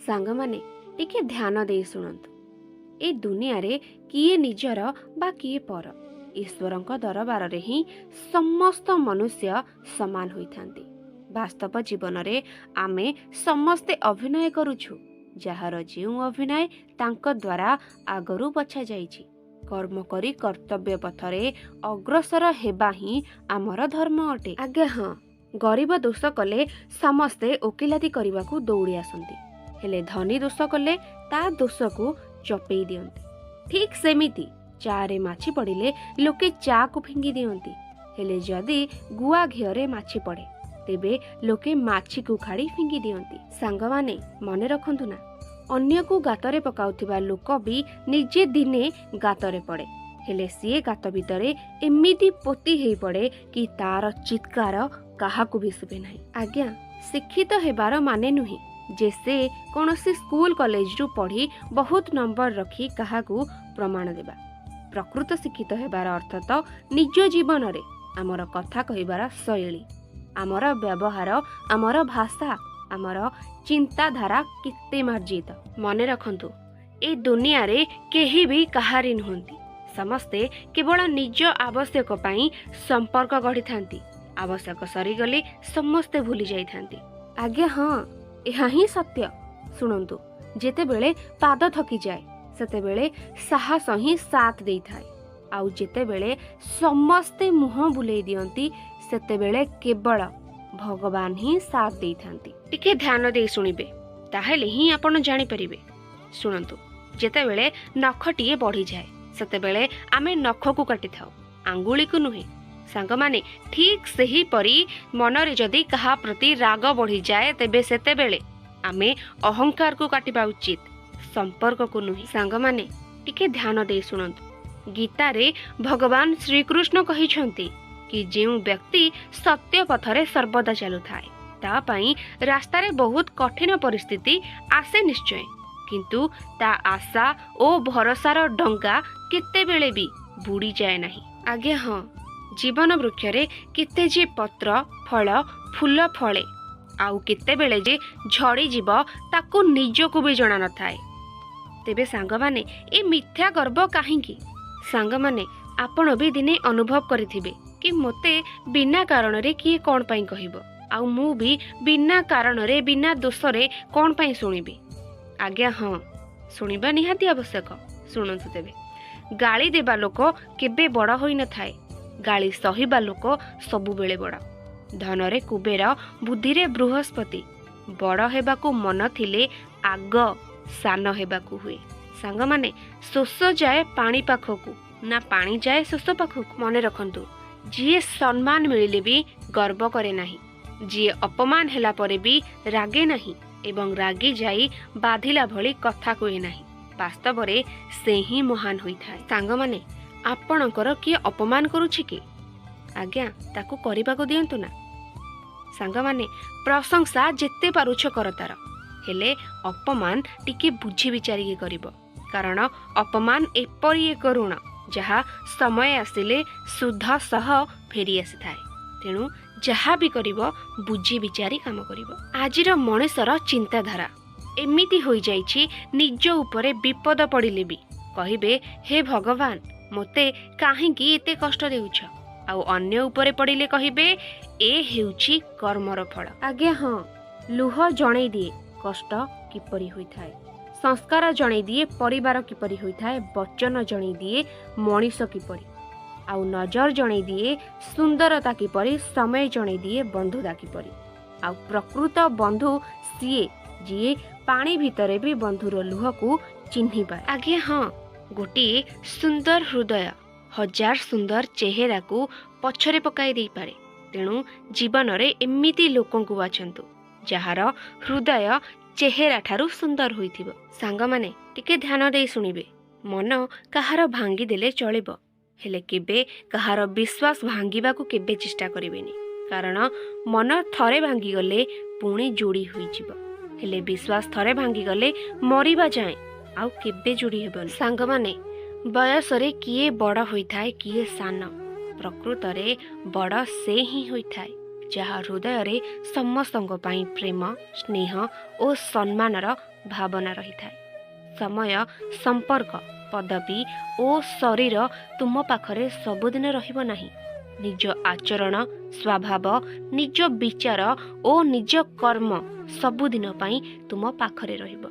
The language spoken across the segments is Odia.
ସାଙ୍ଗମାନେ, ଟିକେ ଧ୍ୟାନ ଦେଇ ଶୁଣନ୍ତୁ। ଏ ଦୁନିଆରେ କିଏ ନିଜର ବା କିଏ ପର, ଈଶ୍ୱରଙ୍କ ଦରବାରରେ ହିଁ ସମସ୍ତ ମନୁଷ୍ୟ ସମାନ ହୋଇଥାନ୍ତି। ବାସ୍ତବ ଜୀବନରେ ଆମେ ସମସ୍ତେ ଅଭିନୟ କରୁଛୁ, ଯାହାର ଯେଉଁ ଅଭିନୟ ତାଙ୍କ ଦ୍ୱାରା ଆଗରୁ ବଛାଯାଇଛି। କର୍ମ କରି କର୍ତ୍ତବ୍ୟ ପଥରେ ଅଗ୍ରସର ହେବା ହିଁ ଆମର ଧର୍ମ ଅଟେ। ଆଜ୍ଞା ହଁ, ଗରିବ ଦୋଷ କଲେ ସମସ୍ତେ ଓକିଲାତି କରିବାକୁ ଦୌଡ଼ି ଆସନ୍ତି, ହେଲେ ଧନୀ ଦୋଷ କଲେ ତା ଦୋଷକୁ ଚପେଇ ଦିଅନ୍ତି। ଠିକ୍ ସେମିତି ଚାରେ ମାଛି ପଡ଼ିଲେ ଲୋକେ ଚାକୁ ଫିଙ୍ଗି ଦିଅନ୍ତି, ହେଲେ ଯଦି ଗୁଆ ଘିଅରେ ମାଛି ପଡ଼େ ତେବେ ଲୋକେ ମାଛିକୁ ଖାଡ଼ି ଫିଙ୍ଗି ଦିଅନ୍ତି। ସାଙ୍ଗମାନେ, ମନେ ରଖନ୍ତୁ ନା, ଅନ୍ୟକୁ ଗାତରେ ପକାଉଥିବା ଲୋକ ବି ନିଜେ ଦିନେ ଗାତରେ ପଡ଼େ, ହେଲେ ସିଏ ଗାତ ଭିତରେ ଏମିତି ପୋତି ହେଇପଡ଼େ କି ତାର ଚିତ୍କାର କାହାକୁ ବି ଶୁଭେ ନାହିଁ। ଆଜ୍ଞା, ଶିକ୍ଷିତ ହେବାର ମାନେ ନୁହେଁ ଯେ ସେ କୌଣସି ସ୍କୁଲ କଲେଜରୁ ପଢ଼ି ବହୁତ ନମ୍ବର ରଖି କାହାକୁ ପ୍ରମାଣ ଦେବା। ପ୍ରକୃତ ଶିକ୍ଷିତ ହେବାର ଅର୍ଥ ତ ନିଜ ଜୀବନରେ ଆମର କଥା କହିବାର ଶୈଳୀ, ଆମର ବ୍ୟବହାର, ଆମର ଭାଷା, ଆମର ଚିନ୍ତାଧାରା କେତେ ମାର୍ଜିତ। ମନେ ରଖନ୍ତୁ, ଏ ଦୁନିଆରେ କେହି ବି କାହାରି ନୁହନ୍ତି। ସମସ୍ତେ କେବଳ ନିଜ ଆବଶ୍ୟକ ପାଇଁ ସମ୍ପର୍କ ଗଢ଼ିଥାନ୍ତି। ଆବଶ୍ୟକ ସରିଗଲେ ସମସ୍ତେ ଭୁଲି ଯାଇଥାନ୍ତି। ଆଜ୍ଞା ହଁ, ଏହା ହିଁ ସତ୍ୟ। ଶୁଣନ୍ତୁ, ଯେତେବେଳେ ପାଦ ଥକିଯାଏ ସେତେବେଳେ ସାହସ ହିଁ ସାଥ ଦେଇଥାଏ, ଆଉ ଯେତେବେଳେ ସମସ୍ତେ ମୁହଁ ବୁଲେଇ ଦିଅନ୍ତି ସେତେବେଳେ କେବଳ ଭଗବାନ ହିଁ ସାଥ ଦେଇଥାନ୍ତି। ଟିକେ ଧ୍ୟାନ ଦେଇ ଶୁଣିବେ, ତାହେଲେ ହିଁ ଆପଣ ଜାଣିପାରିବେ। ଶୁଣନ୍ତୁ, ଯେତେବେଳେ ନଖଟିଏ ବଢ଼ିଯାଏ ସେତେବେଳେ ଆମେ ନଖକୁ କାଟିଥାଉ, ଆଙ୍ଗୁଳିକୁ ନୁହେଁ। ସାଙ୍ଗମାନେ, ଠିକ୍ ସେହିପରି ମନରେ ଯଦି କାହା ପ୍ରତି ରାଗ ବଢ଼ିଯାଏ ତେବେ ସେତେବେଳେ ଆମେ ଅହଙ୍କାରକୁ କାଟିବା ଉଚିତ, ସମ୍ପର୍କକୁ ନୁହେଁ। ସାଙ୍ଗମାନେ, ଟିକେ ଧ୍ୟାନ ଦେଇ ଶୁଣନ୍ତୁ। ଗୀତାରେ ଭଗବାନ ଶ୍ରୀକୃଷ୍ଣ କହିଛନ୍ତି କି ଯେଉଁ ବ୍ୟକ୍ତି ସତ୍ୟ ପଥରେ ସର୍ବଦା ଚାଲୁଥାଏ ତା ପାଇଁ ରାସ୍ତାରେ ବହୁତ କଠିନ ପରିସ୍ଥିତି ଆସେ ନିଶ୍ଚୟ, କିନ୍ତୁ ତା ଆଶା ଓ ଭରସାର ଡଙ୍ଗା କେତେବେଳେ ବି ବୁଡ଼ିଯାଏ ନାହିଁ। ଆଜ୍ଞା ହଁ, ଜୀବନ ବୃକ୍ଷରେ କେତେ ଯେ ପତ୍ର, ଫଳ, ଫୁଲ ଫଳେ, ଆଉ କେତେବେଳେ ଯେ ଝଡ଼ିଯିବ ତାକୁ ନିଜକୁ ବି ଜଣା ନଥାଏ। ତେବେ ସାଙ୍ଗମାନେ, ଏ ମିଥ୍ୟା ଗର୍ବ କାହିଁକି? ସାଙ୍ଗମାନେ, ଆପଣ ବି ଦିନେ ଅନୁଭବ କରିଥିବେ କି ମୋତେ ବିନା କାରଣରେ କିଏ କ'ଣ ପାଇଁ କହିବ, ଆଉ ମୁଁ ବି ବିନା କାରଣରେ ବିନା ଦୋଷରେ କ'ଣ ପାଇଁ ଶୁଣିବି? ଆଜ୍ଞା ହଁ, ଶୁଣିବା ନିହାତି ଆବଶ୍ୟକ। ଶୁଣନ୍ତୁ ତେବେ, ଗାଳି ଦେବା ଲୋକ କେବେ ବଡ଼ ହୋଇନଥାଏ, ଗାଳି ସହିବା ଲୋକ ସବୁବେଳେ ବଡ଼। ଧନରେ କୁବେର, ବୁଦ୍ଧିରେ ବୃହସ୍ପତି। ବଡ଼ ହେବାକୁ ମନ ଥିଲେ ଆଗ ସାନ ହେବାକୁ ହୁଏ। ସାଙ୍ଗମାନେ, ଶୋଷ ଯାଏ ପାଣି ପାଖକୁ ନା ପାଣି ଯାଏ ଶୋଷ ପାଖକୁ? ମନେ ରଖନ୍ତୁ, ଯିଏ ସମ୍ମାନ ମିଳିଲେ ବି ଗର୍ବ କରେ ନାହିଁ, ଯିଏ ଅପମାନ ହେଲା ପରେ ବି ରାଗେ ନାହିଁ ଏବଂ ରାଗି ଯାଇ ବାଧିଲା ଭଳି କଥା କୁହେ ନାହିଁ, ବାସ୍ତବରେ ସେ ହିଁ ମହାନ ହୋଇଥାଏ। ସାଙ୍ଗମାନେ, ଆପଣଙ୍କର କିଏ ଅପମାନ କରୁଛି କି? ଆଜ୍ଞା, ତାକୁ କରିବାକୁ ଦିଅନ୍ତୁ ନା। ସାଙ୍ଗମାନେ, ପ୍ରଶଂସା ଯେତେ ପାରୁଛ କର ତାର, ହେଲେ ଅପମାନ ଟିକେ ବୁଝି ବିଚାରିକି କରିବ, କାରଣ ଅପମାନ ଏପରି ଏକ ଋଣ ଯାହା ସମୟ ଆସିଲେ ସୁଧ ସହ ଫେରି ଆସିଥାଏ। ତେଣୁ ଯାହା ବି କରିବ ବୁଝି ବିଚାରି କାମ କରିବ। ଆଜିର ମଣିଷର ଚିନ୍ତାଧାରା ଏମିତି ହୋଇଯାଇଛି, ନିଜ ଉପରେ ବିପଦ ପଡ଼ିଲେ ବି କହିବେ, ହେ ଭଗବାନ, ମୋତେ କାହିଁକି ଏତେ କଷ୍ଟ ଦେଉଛ? ଆଉ ଅନ୍ୟ ଉପରେ ପଡ଼ିଲେ କହିବେ, ଏ ହେଉଛି କର୍ମର ଫଳ। ଆଜ୍ଞା ହଁ, ଲୁହ ଜଣେଇ ଦିଏ କଷ୍ଟ କିପରି ହୋଇଥାଏ, ସଂସ୍କାର ଜଣେଇ ଦିଏ ପରିବାର କିପରି ହୋଇଥାଏ, ବଚନ ଜଣେଇ ଦିଏ ମଣିଷ କିପରି, ଆଉ ନଜର ଜଣେଇ ଦିଏ ସୁନ୍ଦରତା କିପରି, ସମୟ ଜଣେଇ ଦିଏ ବନ୍ଧୁତା କିପରି। ଆଉ ପ୍ରକୃତ ବନ୍ଧୁ ସିଏ ଯିଏ ପାଣି ଭିତରେ ବି ବନ୍ଧୁର ଲୁହକୁ ଚିହ୍ନିପାରେ। ଆଜ୍ଞା ହଁ, ଗୋଟିଏ ସୁନ୍ଦର ହୃଦୟ ହଜାର ସୁନ୍ଦର ଚେହେରାକୁ ପଛରେ ପକାଇ ଦେଇପାରେ। ତେଣୁ ଜୀବନରେ ଏମିତି ଲୋକଙ୍କୁ ବାଛନ୍ତୁ ଯାହାର ହୃଦୟ ଚେହେରା ଠାରୁ ସୁନ୍ଦର ହୋଇଥିବ। ସାଙ୍ଗମାନେ, ଟିକେ ଧ୍ୟାନ ଦେଇ ଶୁଣିବେ। ମନ କାହାର ଭାଙ୍ଗିଦେଲେ ଚଳିବ, ହେଲେ କେବେ କାହାର ବିଶ୍ୱାସ ଭାଙ୍ଗିବାକୁ କେବେ ଚେଷ୍ଟା କରିବେନି, କାରଣ ମନ ଥରେ ଭାଙ୍ଗିଗଲେ ପୁଣି ଯୋଡ଼ି ହୋଇଯିବ, ହେଲେ ବିଶ୍ୱାସ ଥରେ ଭାଙ୍ଗିଗଲେ ମରିବା ଯାଏଁ ଆଉ କେବେ ଯୋଡ଼ି ହେବନି। ସାଙ୍ଗମାନେ, ବୟସରେ କିଏ ବଡ଼ ହୋଇଥାଏ କିଏ ସାନ, ପ୍ରକୃତରେ ବଡ଼ ସେ ହିଁ ହୋଇଥାଏ ଯାହା ହୃଦୟରେ ସମସ୍ତଙ୍କ ପାଇଁ ପ୍ରେମ, ସ୍ନେହ ଓ ସମ୍ମାନର ଭାବନା ରହିଥାଏ। ସମୟ, ସମ୍ପର୍କ, ପଦବୀ ଓ ଶରୀର ତୁମ ପାଖରେ ସବୁଦିନ ରହିବ ନାହିଁ। ନିଜ ଆଚରଣ, ସ୍ୱଭାବ, ନିଜ ବିଚାର ଓ ନିଜ କର୍ମ ସବୁଦିନ ପାଇଁ ତୁମ ପାଖରେ ରହିବ।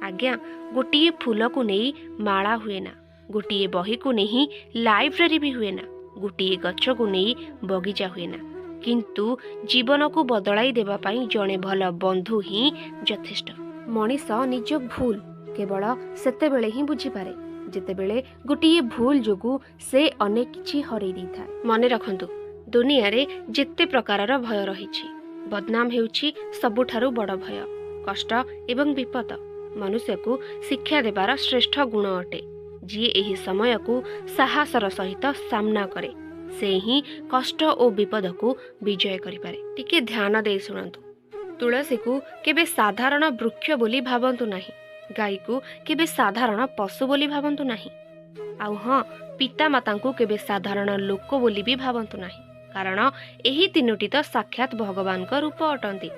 ଆଜ୍ଞା, ଗୋଟିଏ ଫୁଲକୁ ନେଇ ମାଳା ହୁଏ ନା, ଗୋଟିଏ ବହିକୁ ନେଇ ଲାଇବ୍ରେରୀ ବି ହୁଏ ନା, ଗୋଟିଏ ଗଛକୁ ନେଇ ବଗିଚା ହୁଏ ନା, କିନ୍ତୁ ଜୀବନକୁ ବଦଳାଇ ଦେବା ପାଇଁ ଜଣେ ଭଲ ବନ୍ଧୁ ହିଁ ଯଥେଷ୍ଟ। ମଣିଷ ନିଜ ଭୁଲ କେବଳ ସେତେବେଳେ ହିଁ ବୁଝିପାରେ, ଯେତେବେଳେ ଗୋଟିଏ ଭୁଲ ଯୋଗୁଁ ସେ ଅନେକ କିଛି ହରେଇ ଦେଇଥାଏ। ମନେ ରଖନ୍ତୁ, ଦୁନିଆରେ ଯେତେ ପ୍ରକାରର ଭୟ ରହିଛି, ବଦନାମ ହେଉଛି ସବୁଠାରୁ ବଡ଼ ଭୟ। କଷ୍ଟ ଏବଂ ବିପଦ ମନୁଷ୍ୟକୁ ଶିକ୍ଷା ଦେବାର ଶ୍ରେଷ୍ଠ ଗୁଣ ଅଟେ। ଯିଏ ଏହି ସମୟକୁ ସାହସର ସହିତ ସାମ୍ନା କରେ, ସେ ହିଁ କଷ୍ଟ ଓ ବିପଦକୁ ବିଜୟ କରିପାରେ। ଟିକେ ଧ୍ୟାନ ଦେଇ ଶୁଣନ୍ତୁ। ତୁଳସୀକୁ କେବେ ସାଧାରଣ ବୃକ୍ଷ ବୋଲି ଭାବନ୍ତୁ ନାହିଁ। ଗାଈକୁ କେବେ ସାଧାରଣ ପଶୁ ବୋଲି ଭାବନ୍ତୁ ନାହିଁ। ଆଉ ହଁ, ପିତାମାତାଙ୍କୁ କେବେ ସାଧାରଣ ଲୋକ ବୋଲି ବି ଭାବନ୍ତୁ ନାହିଁ, କାରଣ ଏହି ତିନୋଟି ତ ସାକ୍ଷାତ ଭଗବାନଙ୍କ ରୂପ ଅଟନ୍ତି।